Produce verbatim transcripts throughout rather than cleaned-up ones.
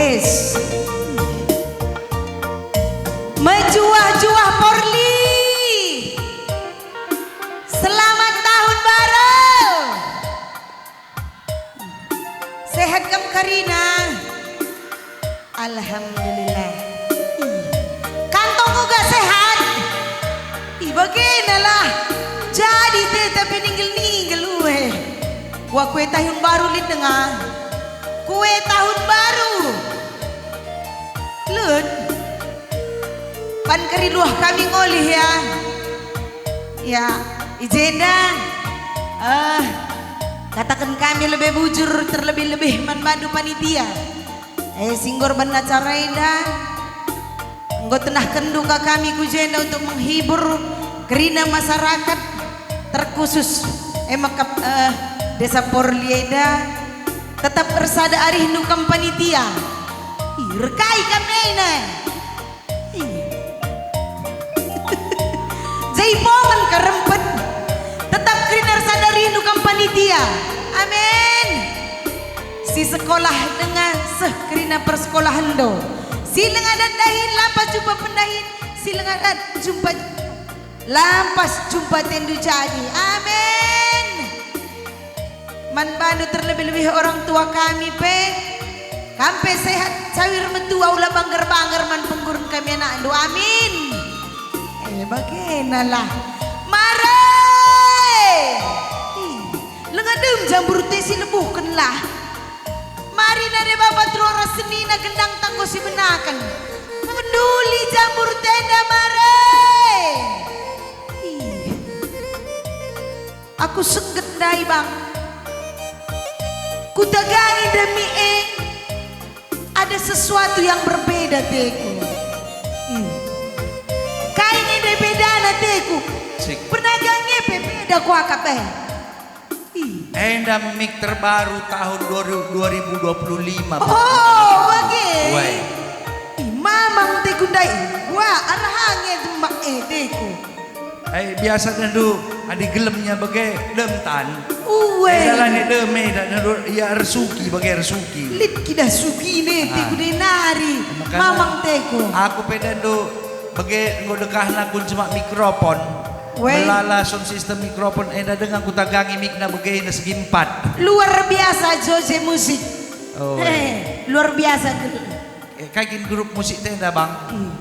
Yes. Mejuah-juah Porli. Selamat tahun baru. Sehat kam, Karina? Alhamdulillah. Ih. Kantong uga sehat? Ih, bagena lah. Jadi tetap ninggel-ninggel, ue. Wah, kue tahun baru lit denga. Kue tahun baru. Lut. Pan keri luah kami ngolih ya. Ya, i jenda, eh, kataken kami lebe bujur terlebih-lebih man bandu panitia. Eh, si nggo erban acara enda, enggo tenahkenndu ka kami ku jenda untuk menghibur kerina masyarakat, terkhusus e mekap, eh, Desa Porli enda. Tetap ersada arihndu kam panitia. Ih, rekai kam ena. Ih. Jai momen kerempet. Tetap kerina ersada arihndu kam panitia. Amin. Si sekolah denga seh kerina persekolahenndu. Si lenga dat dahin lampas jumpa pendahin. Si lenga dat jumpa lampas jumpa atendu jadi. Amin. Man bandu terlebih-lebih orang tua kami pe, kam pe sehat, cawir metua, ula bangger-bangger man pengguren kami anakndu. Amin. Eh, bagena lah. Mare! Ih, lenga dem jambur te si lebuhken lah. Mari nade bapa terora senina gendang tanggo si benaken. Penduli jambur tenda mare. Ih. Aku sengget ndai, Bang. Kutagangi demi e ada sesuatu yang berbeda teku. Ih. Kai nge ndai bedana teku? Sik. Pernah gangi pe beda kuakap e. Ih. Enda mik terbaru tahun dua ribu, dua ribu dua puluh lima, Bang. Oh, bage. Weh. Ih, mamang teku ndai. Wah, arah ange demak e teku. Eh, biasa dendu, adi gelemnya bage, dem tan. Ue. Eh, dalan e dem e, da-, dendu, ia ersuki, bage ersuki. Lit kidah sukine, ah, teku denari. Makanya mamang teku. Aku pe dendu, bage enggo dekahna kun jemak mikrofon. Ue. Melala sound system mikrofon, enda dengan kutagangi mikna bage, enda segi empat. Luar biasa, Joje Musik. Oh, eh, luar biasa. Eh, kai kin grup musik tenda, Bang? Hmm.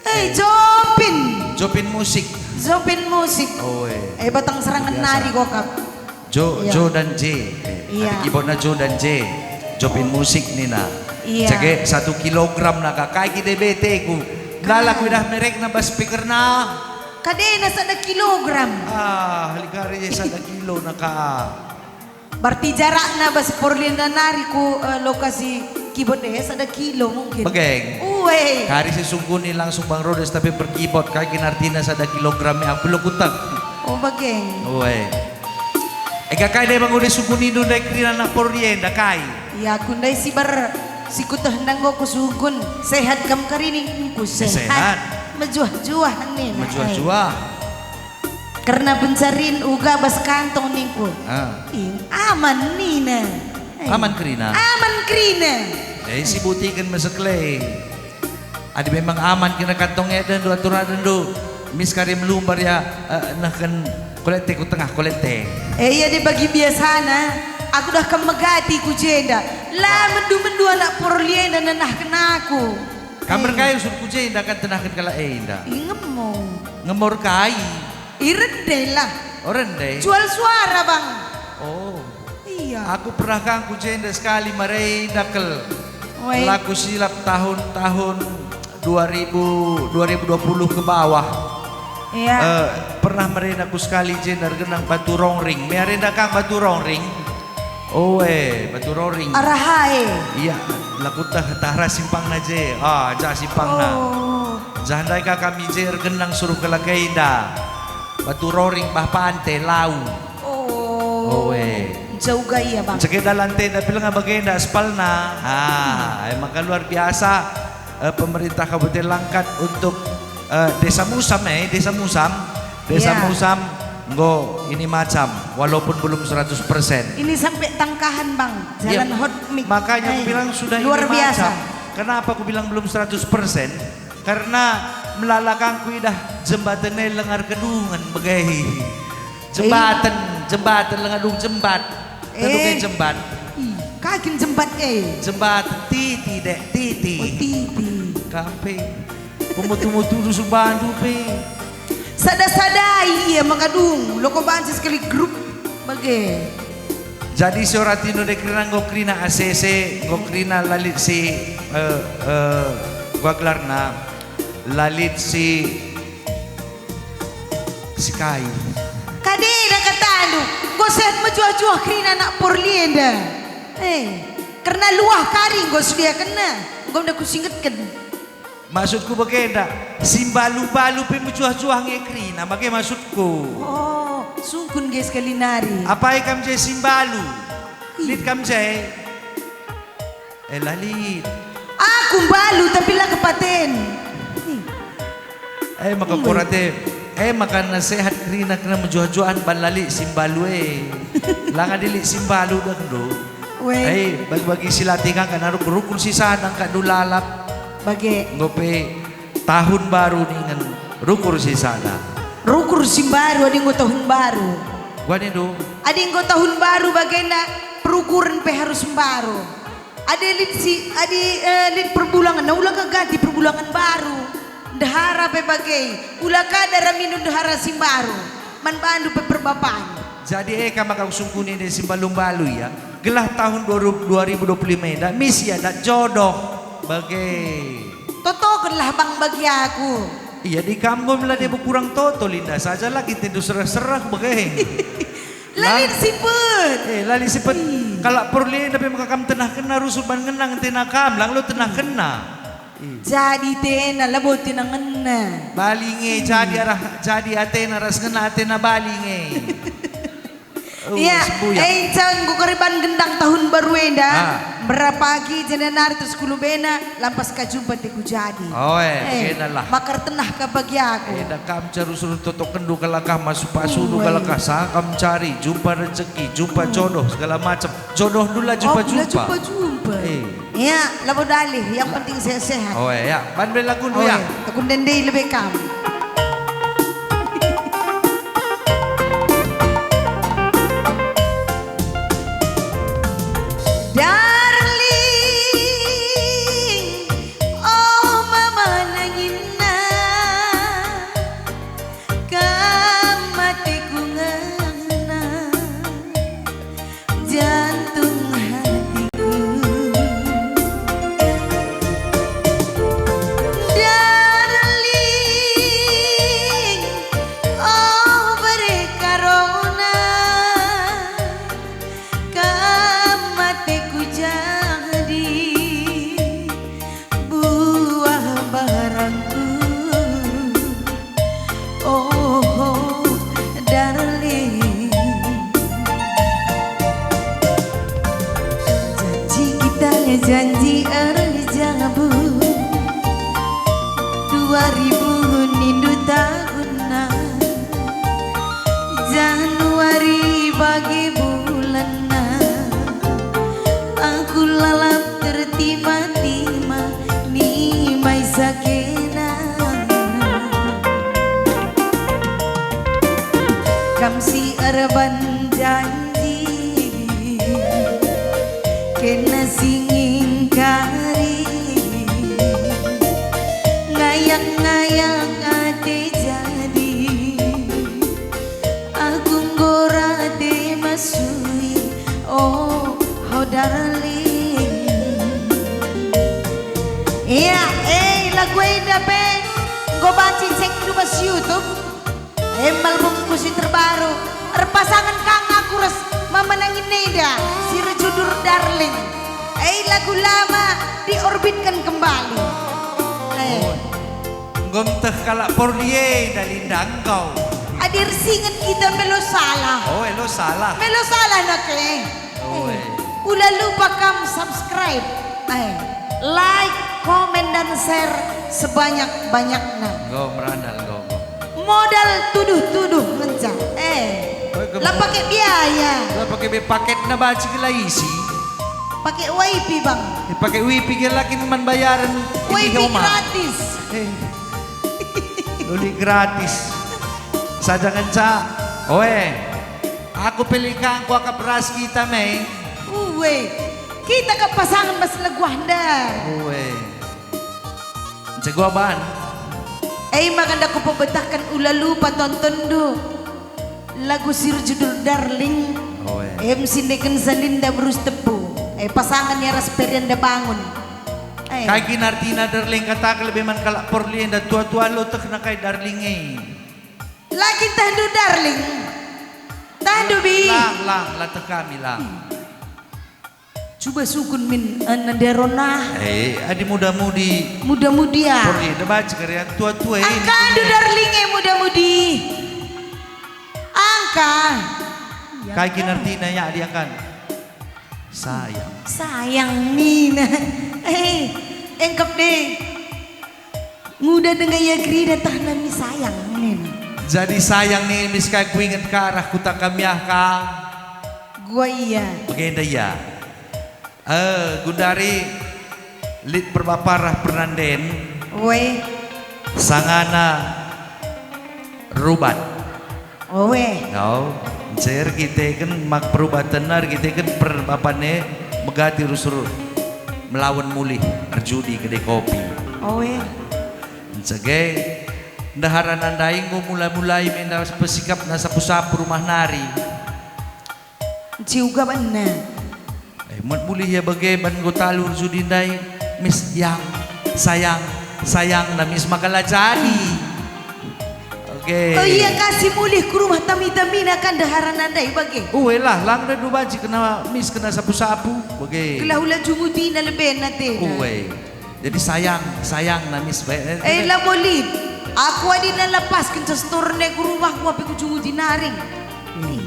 Eh, Jopin. Jopin Musik. Jopin Musik. Oh, eh. Eh, batang serangan nari gokap. Jo, iya. Jo dan J. Eh, iya. Adi keyboardna Jo dan J. Jopin Musik nina. Iya. Cege satu kilogram na ka, kai gide beteku. Lala kuidah merekna bas speakerna. Kadena sada kilogram. Ah, ligari sada kilo na ka. Berarti jarakna bas Porli enda nari ku, eh, lokasi keyboard e sada kilo mungkin. Begeng. Ue. Kari si sungkuni langsung Bang Rodes tapi berkeyboard, kai kin artina sada kilogram e aku lo kutek. Oh, begeng. Ue. Ega kai dai Bang Rodes sungkunindu ndai kerina anak Porli enda kai? Ya, aku ndai si ber-, si kuteh ndai enggo kusungkun. Sehat kam kari ningku? Sehat. Sehat. Mejuah-juah nina. Mejuah-juah. Kerna pencarin uga bas kantong ningku. Ah. Ih, aman nina. Eh. Aman kerina? Aman kerina. Eh, si butiken mesek le. Adi memang aman kerina kantong e dendu, atur dendu. Mis kari melumbar ya, eh, nehken kolete ku tengah kolete. Eh, iya de bagi biasana. Aku dah kam megati ku jenda. La mendu-mendu anak Porli enda nenahken aku. Kam eh. Berkai usur ku jenda kan tenahken kalak enda. Ih, ngemo. Ngemo kai? I rende lah. Oh, rende. Jual suara, Bang. Oh. Iya. Aku pernah kang ku jenda sekali mare dakel. Oi. Laku silap tahun-tahun dua ribu, dua ribu dua puluh ke bawah. Iya. Eh, pernah mare aku sekali jenda ergenang Batu Rongring. Me arenda kang Batu Rongring. Oe, Batu Roring. Arahae. Iya, laku teh, tah ras simpangna je. Ah, jah simpangna. Oh. Jah ndai ka kami je ergenang suruh kalak enda. Batu Roring bah pante lau. Oh. Oe. Jauh gaya, Bang. Ceke dalan tenda pilenga bagenda aspalna. Ah, emang kan luar biasa. Eh, pemerintah Kabupaten Langkat untuk, eh, Desa Musam, eh, Desa Musam. Desa iya. Musam, Enggo ini macam, walaupun belum seratus persen. Ini sampai Tangkahan, Bang. Iya. Jalan Hot Mix. Makanya aku Eh, bilang sudah luar ini biasa. Macam. Kenapa aku bilang belum seratus persen? Karena melala kangku idah jembaten e lenga erkedungen bage. Jembaten, Eh. jembaten lenga dung jembat. Tentu Eh. ke jembat. Ih, ka kin jembat e? Jembat titi, Dek, titi. Oh, titi. Kampe. Pemutu-mutu dusun bandu pe. Sada-sadai ia maka dung, loko banci sekali grup bage. Jadi si ora tinu de kerina enggo kerina A C C, enggo kerina la lit si, eh, eh, gua gelarna, la lit si, si kai. Kadena katandu, enggo sehat mejuah-juah kerina anak Porli enda. Eh, kerna luah kari enggo sediakenna, enggo enda kusingetken. Maksudku bagenda, si mbalu-mbalu pe mejuah-juah nge kerina, bage maksudku. Oh, sungkun nge sekali nari. Apai kam je si mbalu? Ih. Lit kam je? Eh, la lit. Aku mbalu, tapi la kepaten. Ih. Eh, maka Ih. Kurate, eh, maka nasehat kerina kena mejuah-juahan ban la lit si mbalu, eh. La ngadi lit si mbalu dah, ndo. Weh. Eh, bagi-bagi si latih kan, kan ruk-, rukur si sada angka du lalap. Bage. Enggo pe tahun baru ningen rukur si sada. Rukur si mbaru, adi enggo tahun baru. Gua nindu. Adi enggo tahun baru bagenda, perukuren pe harus mbaru. Adi lit si, adi, eh, lit perbulangen, nah ula ka ganti perbulangen baru. Ndehara pe bage, ula ka dara mindu ndehara si mbaru. Man bandu pe perbapan. Jadi e ka maka kusungkuni enda si mbalu-mbalu, ya. Gelah tahun dua ribu, dua ribu dua puluh lima enda, mis ia dat jodoh. Bage. Totokenlah bang bagi aku. Iya, di kam enggo melade bekurang toto, Linda. Saja lagi tentu serah-serah, bage. Lang- Lalin sipet. Eh, lalin sipet. Ih. Kalak Porli enda pe maka kam tenahkenna rusur ban ngena atena kam, lang lo tenahkenna. Ih. Jadi tena, labo tena ngena. Bali nge, jadi arah, jadi atena ras ngena atena bali nge. Oh, Iya, sembuyak. Eh, enggo keriban gendang tahun baru enda. Ah. Mberapa agi jenda nari terus kulubena, lampas ka jumpa te ku jadi. Oh, eh, Eh, bagaimana lah. Maka ertenah ka bagi aku. Eh, dah kam caru suruh totokenndu kalak kah masuk pasudu Oh, kalak eh. kah, sa kam cari, jumpa rezeki, jumpa Oh. jodoh, segala macam. Jodoh dulu lah Oh, jumpa-jumpa. jumpa-jumpa. Eh. Ya, labo dalih, yang penting sehat-sehat. Oh, ya. Ban bela lagu Oh, ya. ya. Takun dende lebih kam. Darling, oh mama nanginna, kam ateku ngena. Jantung hatiku. Darling, oh bere karona, kam ateku jadi buah barangku. Oh, darling, janji kita janji erjabu, dua ribu nindu tahunna, Januari bagi bulanna. Aku lalap tertima-tima, nimai sakena. Kam si erban janji, kena si ngingkari, ngayak-ngayak ate jadi. Aku enggo rate masui, oh, oh, darling. Iya, eh, lagu enda pe enggo banci cek i bas YouTube. Eh, albumku si terbaru, erpasangen kang aku ras mama nangin enda, si erjudul Darling. Eh, lagu lama diorbitkan kembali. Eh. Oh. Enggo meteh kalak Porli enda, Linda, enggo. Adi ersinget kita melo salah. Oh, elo salah. Melo salah nake. Oh, eh. Ula lupa kam subscribe. Eh, like, komen, dan share sebanyak-banyaknya. Enggo merandal, enggo, enggo. Modal tuduh-tuduh ngenca. Eh, la pake biaya. La pake be paketna banci la isi. Pake wifi, Bang. Eh, pake wifi ge la kin man bayaren. Wifi gratis. Eh. Lit gratis. Saja ngenca. Oe. Aku pe lit kangku akap ras kita me. Ue. Kita kap pasangen bas leguah ndai. Ue. Nceguaban. E maka nda kupebetahken ula lupa tontonndu lagu si erjudul Darling. Oe. Em si ndeken Salinda Berus Tepu. E pasangen ia ras Perianda Bangun. E. Kai kin artina Darling, kataken lebe man kalak Porli enda, tua-tua lo tehna kai Darling e. La kin tehndu Darling? Tehndu bi. Lang, lang, la teh kami lang. Cuba sukun min, eh, nandarona. Eh, adi muda-mudi. Muda-mudi, ah. Porli, da baca karian tua-tua, eh, angkandu, Darling, eh, muda-mudi. Angka. Kai kin artina ya diangkan? Sayang. Sayang nina. Eh, engkep deh. Nguda denga ia kerina tah nami sayang nina. Jadi sayang ni mis kai kuinget ka arah kuta kami ah ka. Gua ia. Bagenda ia. Eh, gundari lit perbapa rah pernanden. Oe. Sangana rubat. Oe. Kau, ncer kiteken mak perubatenna, kiteken perbapanna megati rusur melawen mulih erjudi kedai kopi. Oe. Ncege, ndaharana ndai enggo mulai-mulai menda pesikapna sapu-sapu rumah nari. Nci uga banna. Eh, mut mulih ia bage ban enggo talu erjudi ndai, mis yang, sayang, sayang, na mis maka la jadi. Oke. Oh, ia ka si mulih ku rumah tami-tamina kan ndaharana ndai bage. Ue lah, lang dadu banci kena mis kena sapu-sapu, bage. Gelah ula jungudina leben atena. Ue. Jadi sayang, sayang na mis bae. Eh, la bolit. Aku adina lepas kenca setorna ku rumahku api ku jungudi naring. Hmm.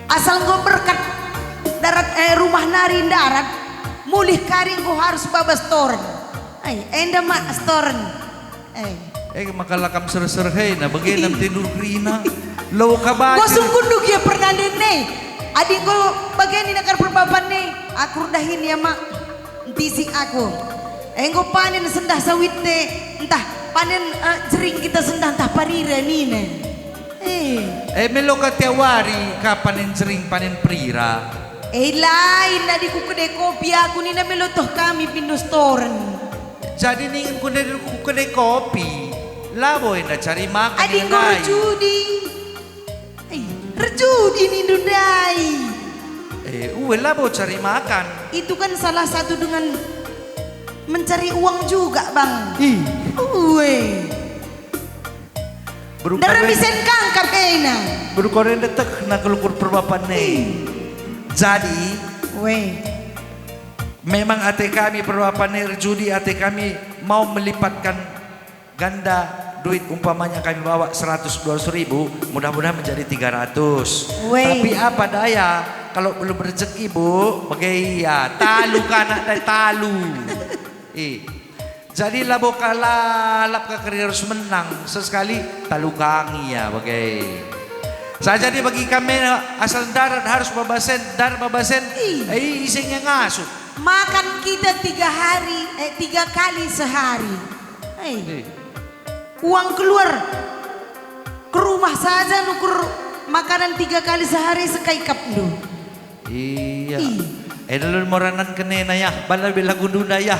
Asal enggo berkat darat, eh, rumah nari ndarat, mulih kari enggo harus baba setoren. Ai, enda mak setoren. Eh. Eh, maka lakam serserhena, bagena tindur kerina. Lo kabacil. Enggo sungkundu gia pernanden ne. Adi enggo bageni nakar perbaban ne, aku erdahin ia mak. Ntisik aku. Enggo panen sendah sawit te, ntah panen, eh, jering kita sendah ntah parira nina. Eh. Eh, melo ka tiap wari ka panen jering, panen perira. Eh, lain adi ku kedai kopi aku nina melo toh kami pindo setoren. Jadi ningen ku kedai, ku kedai kopi, labo enda cari makan. Adi enggo nai. Erjudi. Eh, erjudi nindu ndai. Eh, ue labo cari makan. Itu kan salah satu dengan mencari uang juga, Bang. Ih. Ue. Berupa Ndarami sen kangkap ena. Berupa renda teh na kelukur perbapan ne. Ih. Jadi, Weh. Memang ate kami perbapan ne erjudi, ate kami mau melipatkan ganda duit, umpamanya kami bawa seratus, dua ratus ribu, mudah-mudahan menjadi tiga ratus. Weh. Tapi apa daya, kalau belum rezeki, Bu, bage ia, talu ka anak dai, talu. Eh. Jadi labo ka lalap ka kari harus menang, sesekali talu ka nge ia bage. Sa jadi bagi kami asal ndarat harus babasen, ndarat babasen, eh, ise nge ngasup. Makan kita tiga hari, eh, tiga kali sehari. Eh. Eh. Uang keluar ke rumah saja nukur makanan tiga kali sehari sekai kapndu. Iya. Ih. Eh, dulu moranan kenena ya, bala bela gunduna ya.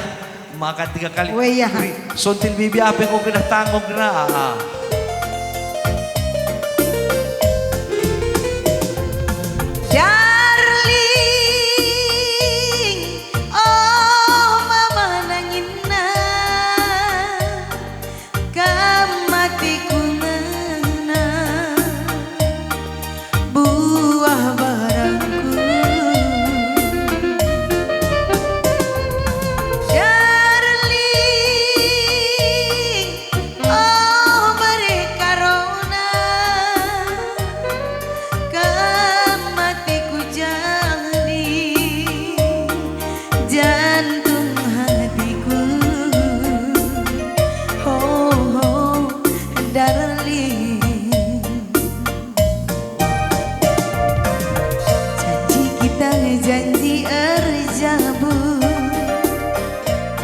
Makan tiga kali. Oh, iya. Ri, sontil bibi apa yang kau kena tanggung kena? Ah. Darling, oh mama nanginna, kam atiku ngena, buah barangku. Darling, oh,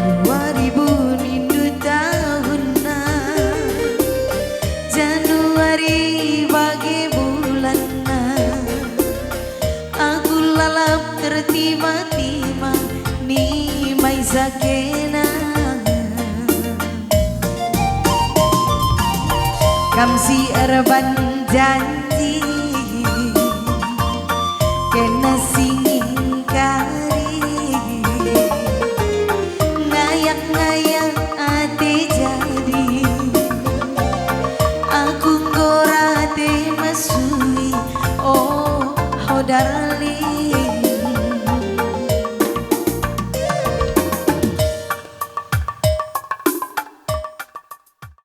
Dua ribu nindu tahunna, Januari bage bulanna. Aku lalap tertima-tima nimai sakena. Kam si erban janji, kena si ngingkari. Ngayak-ngayak ate jadi, aku enggo rate mesui, oh, oh darling.